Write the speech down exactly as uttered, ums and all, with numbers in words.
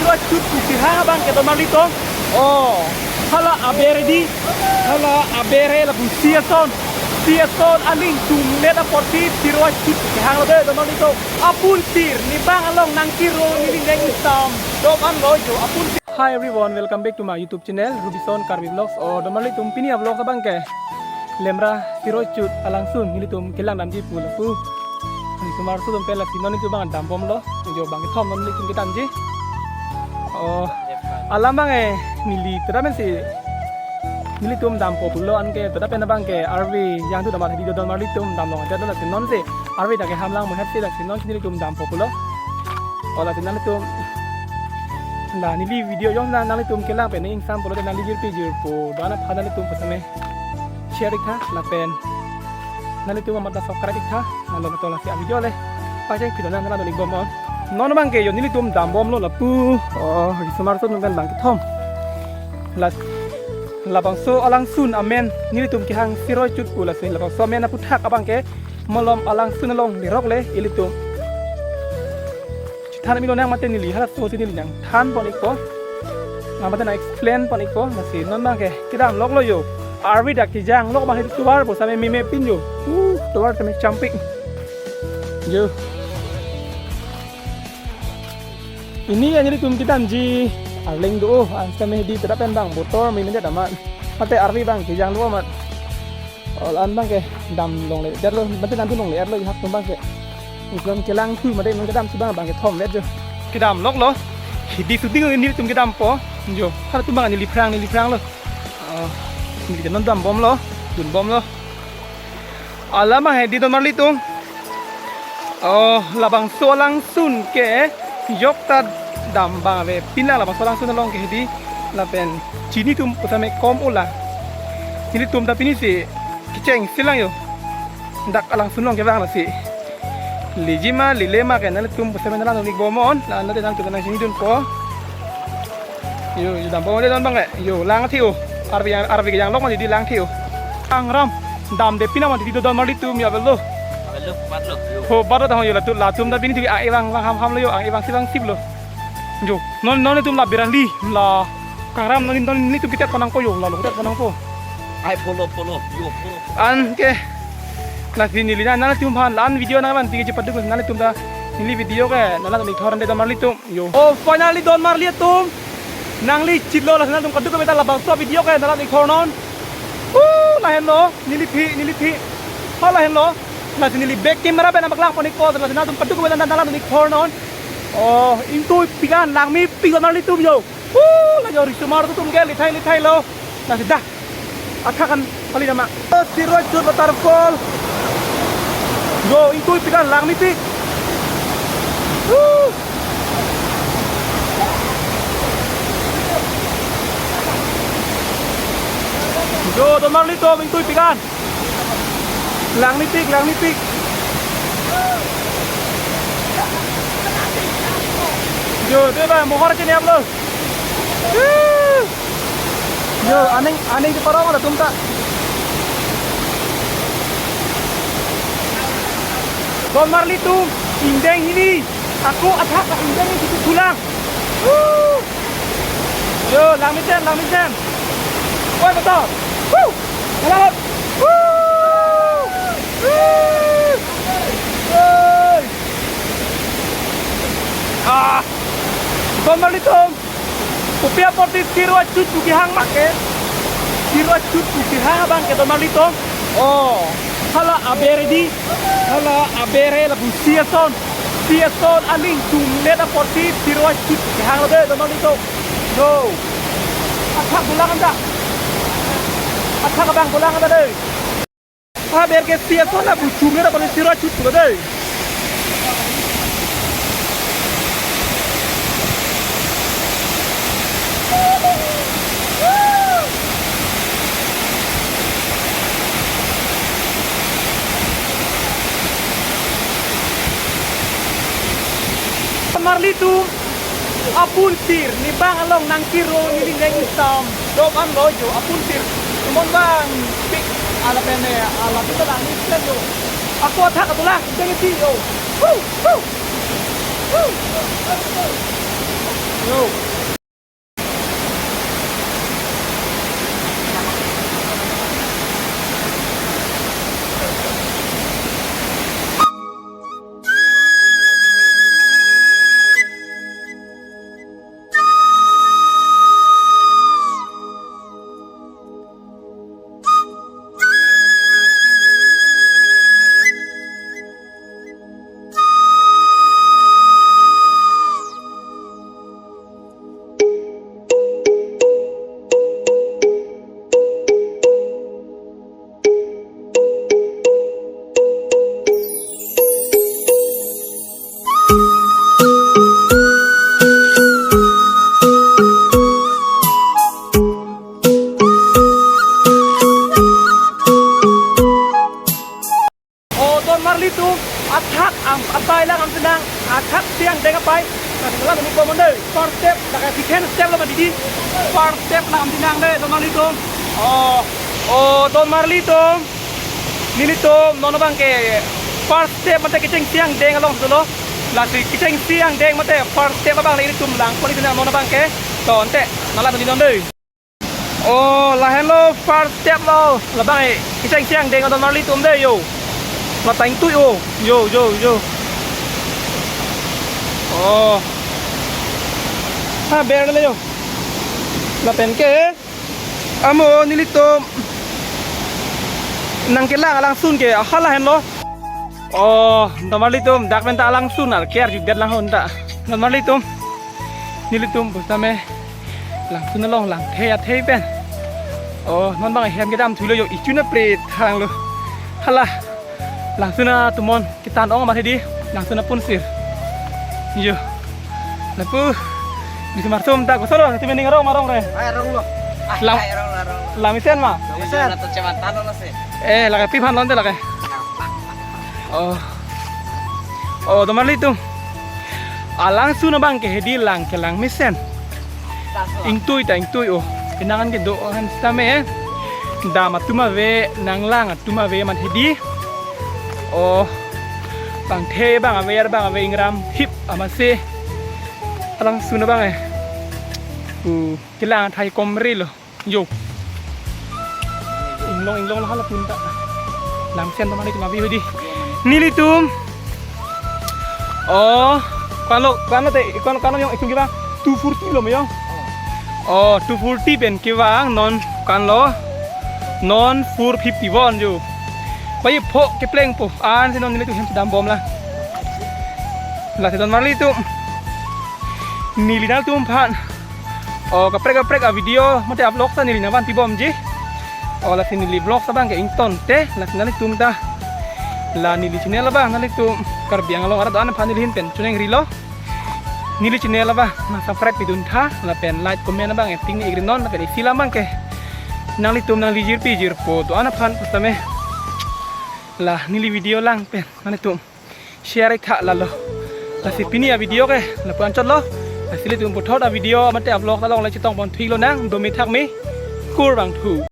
Chut pu kehang abang ke donmarlitum. Oh, hala aber di. Hala aber lapu si ason. Si ason aning tum let apot si siroi chut pu kehang lo de donmarlitum. Apun sir, ne bang along nangkiro neli neng isam. Dom an lo jo, apun sir. Hi everyone, welcome back to my YouTube channel, Rubison Karbi Vlogs. Oh, donmarlitum pini a-vlog abang ke lemra siroi chut alangsun nelitum kelang damji pu lapu. Risomar aso atum pen lasi non nelitum bang dambomlo. Jo bang kethom non nelitum kedamji. Oh, alam abang eh neli tada pensi nelitum dampo pulo anke tada pen abang ke arve jangthu damar hedi donmarlitum damlong aja lasi nonsi arve ta keham lang muhet si lasi non nelitum dampo pulo. Oh, lasi nanglitum la neli video jong na nanglitum kelang pen ingsam pulo de nangli jirpi jirpo dana phana nelitum pasame share iktha lapen nanglitum amat ta subscribe iktha. Nalo betul lasi a-video le pacheng pidona nalo lik bomon. Non abang ke jo nelitum dambomlo lapu. Oh, risomar aso atum pen bang kethom. Las labangso alangsun amen nelitum kehang siroi chut pu lasi labangso amen aputhak abang ke malom alangsun along derok le ilitum. Than milo nang mate neli halaso si neli nangthan pon ikpo. Nang mate nang explain pon ikpo. Lasi non abang ke kedam loklo jo. Arve dak kejang lok abang hedi tovar pu same meme pin jo. Uh, tovar same champik. Jo. Pini an nelitum kedamji arleng do, oh, an same hedi tada pen bang botor meme det amat. Mate arve bang kejang lo amat. Oh, la-an abang ke dam longle detlo, mate nangdun longle etlo, hak atum abang ke. Nelitum kelang thu mate nelitum kedam thu abang abang kethom det jo. Kedam loklo. Hedi shooting nelitum kedampo. Jo, halatum abang neli phrang, neli phranglo. Oh, neli non dambomlo, dunbomlo. Alam abang hedi donmarlitum. Oh, labangso alangsun ke jok ta dam abang ave pinlang labangso alangsun along ke hedi lapen chini atum pusame kom ola. Nelitum ta pinisi kecheng silang jo. Dak alangsun along kevang lasi lejima lelema ke nanglitum pusame nanglang nik bomon, la nate nangtum nangchinidunpo. Jo, jo dambom de don abang ke. Jo, lang thi o. Arve, arve kejang lok mati di lang thi o. Kangram damde pina mati di donmarlitum ya belo. Halo, matlo. Jo. Ho, baru tahu jo latum, latum ta pini di a evang vang ham ham lo jo, a evang si vang sip lo. Jo, non non tum la berali la kangram non non nelitum kitet panangpo jo, lalo kitet panangpo. Ai polo polo, jo polo. Anke lasi neli nangtum aphan la-an video nangvan tiki cepat duk nangtum ta neli video ke nanglang nik thor de donmarlitum. Jo. Oh, finally donmarli atum. Nangli chitlo lasi nangtum kaduk kami ta labangso video ke nanglang nik thor non. Uh, lahenlo, neli phi, neli phi. Ho lahenlo. Lasi neli back camera pen nangpaklang pon ikpo, lasi nangtum kaduk kami ta nanglang nik thor non. Oh, ingtuipik an langmepik donmarlitum jo. Uh, la jo risomar atum ke lithai lithai lo. Lasi dah. Athak an kali nama. Oh, siroi chut waterfall. Jo, ingtuipik an langmepik. Uh. Jo, donmarlitum ingtuipik an. Langmepik, langmepik. Jo, de ba, mohor kene aplo. Jo, aning, aning di parong ada tumta. Donmarlitum, indeng hini. Ako athak indeng hini itu pulang. Woo! Jo, langmesen, langmesen. Oi, betul. Woo! Jalan. Woo! Woo! Woo! Ah! Donmarlitum. Kopi apot di siroi chut pu kehang ma ke. Siroi chut pu kehang abang ke donmarlitum. Oh, hala aber di. Hala aber lapu si ason. Si ason aning tum let apot si siroi chut pu kehang lo de donmarlitum. Jo. Athak dolang anda. Athak abang dolang anda de. Aber ke si ason lapu chum le apot siroi chut pulo de. Marli atum. Apun sir, ne bang along nangkiro neli neng isam. Dom an lo jo, apun sir. Tumon bang pik ala pene, ala pita lang ni sila jo. Ako athak atulang, deng iti jo. Hu, hu. Hu. O donmarli atum, athak am, apai lang am sinang, athak siang deng apai. Nah, setelah ini komando, first step, lakai second step lo mati di. First step lang am sinang de, donmarli atum. O, o donmarli atum, nelitum non abang ke first step mate kecheng siang deng along dolo. Lasi kecheng siang deng mate first step abang le ilitum lang poli sinang non abang ke. To ante, nala tadi non de. O, lahenlo first step lo. Labang e, kecheng siang deng donmarli atum de yo. Lapen ingtui o. Yo, yo, yo. O. Ha, ber le yo. Lapen ke. Amo nelitum nangkelang alangsun ke. Aha lahenlo. O, donmarli atum, dak pen ta alangsun ar ke arjudet lang hon ta. Donmarli atum. Nelitum pusitame langsun along langthe athe pen. O, non abang hem kedam thulo yo, ichun apre thang lo. Hala. Langsun atum on ketan ong amat hedi. Langsun apunsir. Yo. Lapu. Bisa marsum ta kosolo, nanti mending arong arong re. Ai, arong lo. Ah, Lam-, ai, arong lo, arong lo. Lamisen ma? Lamisen. Atau cematan lo sih. Eh, lakai pi aphan lo ante lakai. O. O, donmarli atum. Alangsun abang ke hedi lang kelang mesen. Ingtui ta ingtui o. Kenangan kedo han sitame. Dam atum ave, nanglang atum ave amat hedi. O. Bangthe abang ave, ar abang ave ingram hip amatsi. Alangsun abang e. O, kelang athai komri lo. Yo. Inglong, inglong lo hala pun ta. Lamsen donmarli atum abi hedi. Nelitum. O, ko-an lo, ko-an lo te, ko-an, ko-an lo yong itum kevang two forty lo me yong. O, two forty pen kevang non ko-an lo. Non four fifty-one yo. Pai pho kepleng po. Ansi non nelitum hem sedam bom la. Lasi donmarli atum. Neli nangtum aphan. O, kaprek kaprek a-video mate a-vlog ta neli nangvanpi bomji. O, lasi neli vlog abang ke ingtonte, lasi nanglitum ta. La neli channel abang nanglitum Karbi Anglong arat do-an aphan neli ahin pen choningri lo. Neli channel abang nang subscribe pidun tha, lapen like comment abang e pini igri non, lapen isi lam abang ke. Nanglitum nangli jirpi jirpo do-an aphan pusitame. La neli video lang pen nanglitum share tha lalo. Lasi pini a-video ke lapu-an chotlo. Lasi ilitum puthot a-video mate a-vlog along le chetong pon thik lonang, dome thakme, kurvangthu.